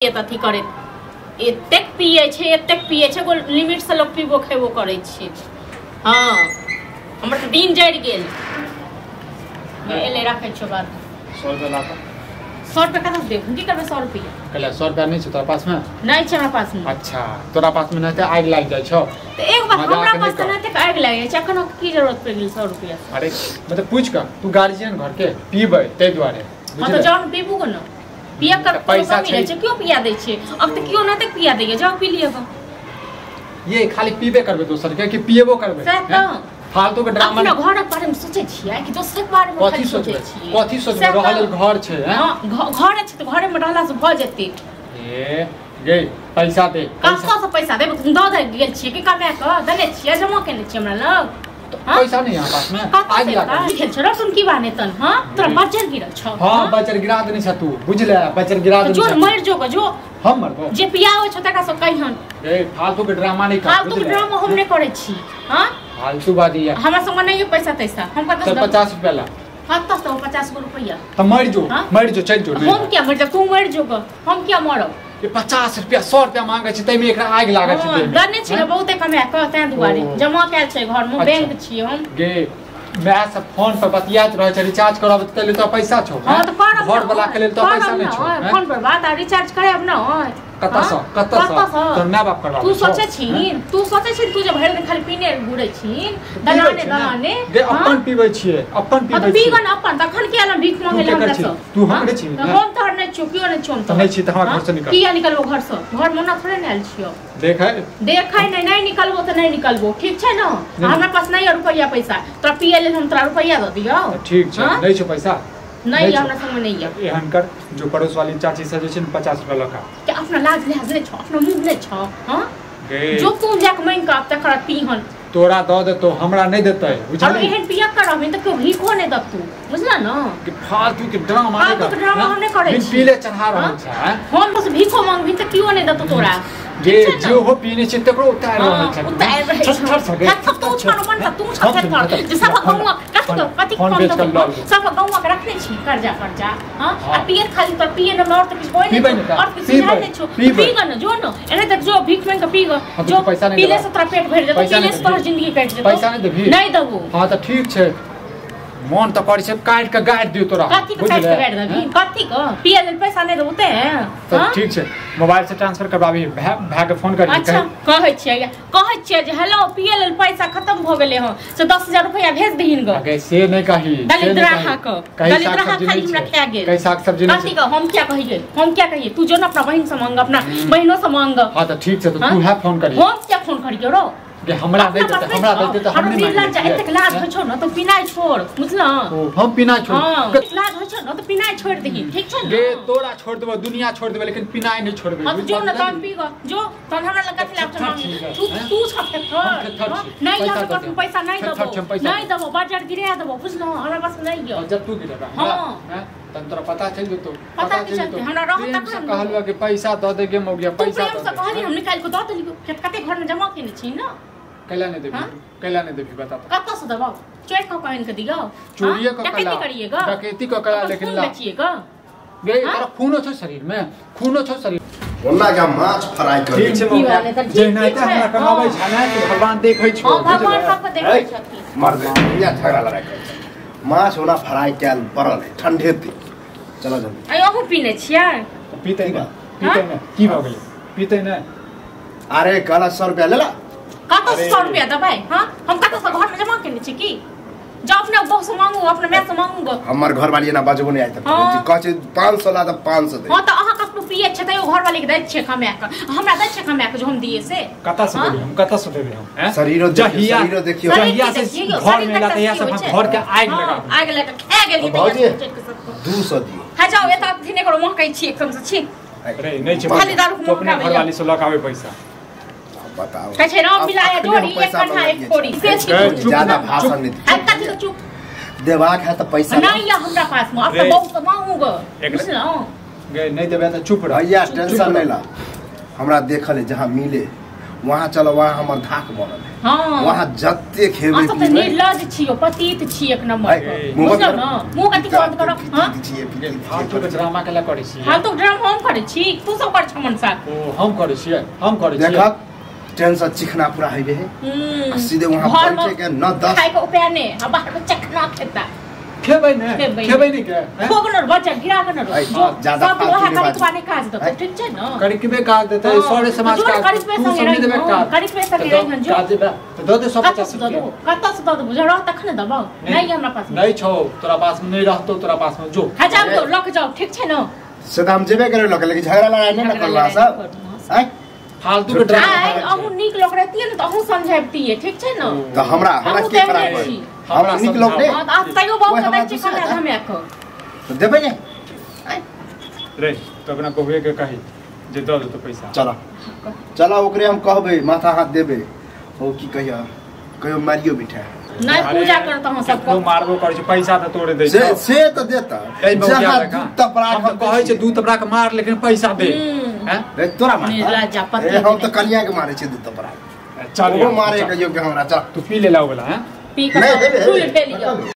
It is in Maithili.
अथी करैत एतेक पियै छै, एतेक पियै छै, एगो लिमिट से लोक पीबो खेबो करै छै। हाँ, हमर तऽ दिन जरि गेल। एलै राखै छियौ बात। 100 रुपया ला कऽ। 100 रुपया कतऽ से देब? हम की करबै 100 रुपया? कहले 100 रुपया नहि छौ तोरा पासमे? नहि छै हमरा पासमे। अच्छा, तोरा पासमे नहि तऽ आगि लागि जाइ छौ। तऽ एगो बात, मजाक हमरा नहि पास तऽ कर। नहि तऽ आगि लागि जाइ छै, एखन की जरूरत पड़ि गेल 100 रुपया? अरे मतलब पूछि कऽ, तू गार्जियन घरके पीबै ताहि दुआरे। हाँ तऽ जाउ ने पीबू गो ने, पिया कर तऽ पैसा कमी रहै छै। छै, क्यों पिया दै छै? अब तऽ केओ नहि तऽ पिया दैया, जाउ पी लिअ गऽ। ये खाली पीबे करबै दोसर के कि पिएबो करबै? सएह तऽ। हैं? फालतू के ड्रामा। अपना घरक बारे में सोचै छियै कि दोसरक बारे में? कथी खाली सोचै सोचबै? छियै। कथी सोचबै? सएह रहल तऽ। घर छै, हैं? हाँ, घर छै तऽ घरे में रहला से भऽ जेतै। ए गे, पैसा दे, पैसा। कतऽ से पैसा देब? दऽ दे गेल छियै कि कमा कऽ देने छियै, जमा केने छियै हमरा लग? हाँ? पैसा नहीं यहाँ पास में? कतऽ आगि से लागल। एतै? खेल छौ रसुन की बाने तन? हाँ, तोरा बजर गिरल छौ? हाँ, बजर गिरा देने छ तू, बुझले? बजर गिरा तऽ देने जो छ। मरि जो गऽ, जो। हम मरबो? जे पियाबै छौ तकरा सब कहिहन। ए फालतू के ड्रामा नहीं कर। फालतू के बुझले? ड्रामा हम नहि करै छी। हाँ, फालतू बाजी है। हमरा संग नहि पैसा तैसा, हम कतऽ चल से देब? 50 रुपया ला। कतऽ से 50 गो रुपैआ? तऽ मरि जो। हाँ? मरि जो, चलि जो। नहि हम किया मरि जाब? तू मरि जो गऽ, हम किया मरब? ये 50 रुपया 100 रुपया मांगे छै ताहिमे एकरा आगि लागल छै हाँ, देहमे। देने छी ने बहुते कमा कऽ, ताहि दुआरे ओ। जमा कयल छै घरमे। अच्छा। बैंक छियै हम। गे, माय सब फोन पर बतियाइत रहै छै, रिचार्ज कराबै तऽ लेल तो पैसा छौ। हाँ तऽ करब। घर वाला के लेल तो करब पैसा ने, नहि छौ, हैं? फोन पर बात आ रिचार्ज करायब ने। कतऽ सँ? कतऽ सँ? तोहर माय बाप करबाबै तू छौ? सोचै छीन, तू सोचै छीन, तू जे भरि दिन खाली पीने घुरै छीन दलाने पीबै छी ने? दलाने। गे हाँ? अपन पीबै छियै, अपन हाँ पीबै तऽ पी छियै। गऽ ने अपन, तखन किया ने भीख मांगे तू लए केकर हमरा छी? सँ? तू हाँ? हमरे छी तऽ ने? हम तोहर नहि छियौ, केओ नहि छियौ हम तऽ नहि छी तऽ हमरा हाँ? घर से निकल। किया निकलबो घरसँ? घर मोना थोड़े ने आयल छियौ। देख है। देखै नहि, नहि निकलबो तऽ नहि निकलबो, ठीक छै ने? नहि। हमरा पास नहि यऽ रुपैआ पैसा, तोरा पियै लेल हम तोरा रुपैआ दऽ दियौ? ठीक छै। हाँ? नहि छौ पैसा? नहि नहि यऽ छौ। हमरा संगमे नहि यऽ। एहन कर, जो पड़ोस वाली चाची से जे छै ने 50 रुपया लऽ कऽ। कि अपना लाज लिहाज नहि छौ, अपना मुँह नहि छौ? हाँ, गे जो तू जाके मांगि कऽ आब तकर बाद पीहन। तोरा दऽ देतौ, हमरा नहि देतै। और बुझली? एहन पिया करबही तऽ केओ भीखो नहि देतौ, बुझल ने? कि फालतू के ड्रामा नहि फालतू कर। के ड्रामा हाँ? हम नहि करै बिन छी। पीले चढ़ा रहल हाँ? छै, हैं? हम बस भीखो मांगबही तऽ केओ नहि देतौ तोरा। जे ठीक छै ने? जे हो पीने छै तकरो उतारि रहल हाँ, छै। उतारि रहल छै। थर थर थर थर तू छौ मन तऽ तू छौ थर थर। जे सबक गौआ कथी के कथी फोन फोन बेच कऽ देबौ? लऽ लेबै। सबक गौआ के रखने छी कर्जा कर्जा। हाँ, आ हाँ। पियत खाली तोर पिए न और तऽ किछु होय पीबै नहि ने छौ, तऽ, और किछु पीबै, सुझाय नहि छौ। पीबै। पी गऽ ने, जो ने एने तक जो भीख मांगि कऽ पी गऽ। हाँ, तऽ जो तू पैसा नहि पीले देबा। से तोरा पेट भरि जेतौ, पैसा पीले नहि से तोहर देबही। जिंदगी कटि जेतौ। पैसा नहि देबही? नहि देबौ। हाँ तऽ ठीक छै, मोन तऽ करै छै काटि कऽ गाड़ि दियौ तोरा। कथी के काटि बुझले? कऽ गाड़ि देबही? कथी के पिए लेल पैसा नहि देबौ तें? तऽ हाँ? ठीक छै, मोबाइल से ट्रांसफर करबाबी, भाय भाय के फोन करी। अच्छा, कहै छियै, कहै छियै जे हेलो, पिए लेल पैसा खत्म भऽ गेलै हँ, से 10,000 रुपैआ भेज दहीन गऽ। अगे से नहि कही, से नहि दलिद्राहा कही। के कही साग दलिद्राहा सब्जी खाली नहि हमरा छै। खा गेल। कही साग सब्जी नहि कथी छै। के हम क्या कहियै? हम क्या कहियै? तू जो ने अपना बहिन से मांग, अपना बहिनो से मांग। हाँ तऽ ठीक छै, तऽ हाँ? तू है फोन करी। हम क्या फोन करियौ रो? गे हमरा नहि अपना देतै, पास हमरा नहि देतै तऽ छौ। हम नहि हमरा मांगै लाज, एतेक लाज छियै। होइ छौ ने तऽ पिनाइ छोड़, बुझलह? ओ, हम पिनाइ छोड़? हाँ, लाज होइ छौ ने तऽ पिनाइ छोड़ि दही, ठीक छै ने? गे तोरा छोड़ देबो, दुनिया छोड़ देबो, लेकिन पिनाइ नहि छोड़बै। हाँ तऽ जो ने बुझलही? तहन पी गऽ, जो तहन हमरा लग कथी लाज थेथर मांग? छी तू हैं? तू छ थेथर। हम थेथर हाँ? छी। नहि पैसा हमरा दऽ पास दे। पैसा नहि थेथर देबो, छी हम, पैसा नहि दे। देबो, बाजार गिरा देबो, बुझलह? हमरा पास नहि यऽ। जब तू गिरेबा हमरा, हाँ। हैं? तहन तोरा पता चलि जेतौ। पता की चलि चलतै? जेतौ। हमरा रहत प्रेम से तखन ने। कहलुआ कि पैसा दऽ दे गे मौगिया, तू पैसा प्रेम दऽ से दे। कहली, हम निकालि कऽ दऽ देलियौ। कते घरमे जमा केने छी ने। कैला नहि देबही? हाँ? कैला नहि देबही, बता तऽ। कतऽ से देबौ? चोरि कऽ कऽ आनि कऽ दियौ? चोरिये कऽ डकैती ला। करिए गऽ? डकैती कऽ कऽ ला, अपन लेकिन खून ला। बेचिए गऽ? गे हाँ? तोरा खूनो छौ शरीर में, खूनो छौ शरीर। ओना के माछ फ्राई कर ठीक छै की मौगिया, बात है, तऽ ठीक जेनाहिते छै। हमरा कमाबै हाँ। छै ने, कि भगवान देखै छौ। हाँ, भगवान बुझले? सबके देखै छथिन। मर दे दुनिया झगड़ा लड़ाई करै छै। माछ ओना फ्राई कैल पड़ल है, ठंडे तेल, चलो जल्दी। आइ अहूँ पीने छियै? पीतै ने, पीतै ने, की भऽ गेलै? पीतै ने। अरे कहला 100 रुपया लेला। कतऽ से अरे। 100 रुपया देबै? हाँ, हम कतऽ से घरमे जमा केने छी की? जाउ अपना बहू से मांगू, अपना माय से मांगू गऽ। हमर घर वाली एना बजबो नहि आइ तक। हाँ। कहै छै 500 ला तऽ 500 दे। हाँ तऽ अहाँ कतबो पियै छियै तैयो घर वाली के दै छियै कमा कऽ, हमरा दै छियै कमा कऽ जो हम दियै से? कतऽ से हाँ? देबै हम? कतऽ से देबै हम, हैं? शरीरो देखियौ, जहिया शरीरो देखियौ। शरीर जहिया की से देखियौ, घर शरीर में एला तक तहिया से की हम होइ छै? घर के आगि हाँ, लगा देबै। आगि लगा खा गेलियै भौजी, तहिया से चोरि कऽ सबके। 200 दियौ। हाँ जाउ, एतऽ अथी नहि करू, महकै छी एकदम से, छी। अरे नहि छै, खाली दारू के तू अपने महका घर वाली से लऽ के आबै पैसा। बताओ। कहै छै राम अब मिलाया अखने हम जोड़ी, एक पैसा कन्हा एक मंगलियै। फोड़ी। से छी गए, तू। चुप, ज्यादा चुप। भाषण नहीं। आइ कथी के चुप? देबाक है तऽ पैसा नहि यऽ हमरा पास में, अपना रे। बहू से मांगू गऽ, एकरा- बुझलहुँ? गे नहि देबै तऽ चुप रह। भैया चुप टेंशन रह। नहीं ला, हमरा देखल है जहाँ मिले वहाँ चलो वहाँ हमर धाक बनल है। हां वहाँ जते खेबे अहाँ सब तऽ निर्लज छियो पतित छी एक नंबर के बुझलौ न मुंह कथी बंद करब। हां फालतू के ड्रामा केला करै छी? फालतू ड्रामा हम करै छी तू सब कर छ मनसा। ओ हम करै छियै हम करै छियै। देखक टेंशन चिखना पूरा हेबे है आ सीधे वहाँ बैठे के न 10 खाय के उपाय ने आ बाहर में चखना खेता खेबै ने खेबै ने के खोगनर बच्चा गिरा के न जो ज्यादा सब वहाँ करी पानी काज देतौ ठीक छै न करीबे काज देतै सरे समाज काज करीबे संगे रही करीबे संगे रही जो काज देबे त दऽ दे 150 दऽ दो कतऽ से दऽ दे बुझ रह तखने देबौ नहीं हमरा पास नहीं छौ तोरा पास में नहीं रहतौ तोरा पास में जो हजार दो लक जाओ ठीक छै न से त हम जेबे करे लक लेकिन झगड़ा लड़ाई नहीं न करला सब आय फालतू के ड्रामा। आय अहूँ नीक लोक रहतियै न त अहूँ समझाबतियै ठीक छै न त हमरा हमरा के खराब है हमरा नीक लोक नहीं। हां त तैयो बहुत दै छै कमे धमे के त देबै ने रे तो अपना बहुए के कही जे दऽ देतो पैसा। चला चला ओकरे हम कहबै माथा हाथ देबै हो की कहिया कहियो मारियो बिठा नहीं पूजा करत हम सब को मारबो करै छै पैसा त तोड़े दै छै से त देता जहां दू तपरा हम कहै छै दू तपरा के मार लेकिन पैसा दे हैं रे तोरा मार ए हम त कनिया के मारे छै दू तपरा चल ओ मारे कहियो के हमरा चल तू पी ले ला वाला हैं पी के फूल भेलियो।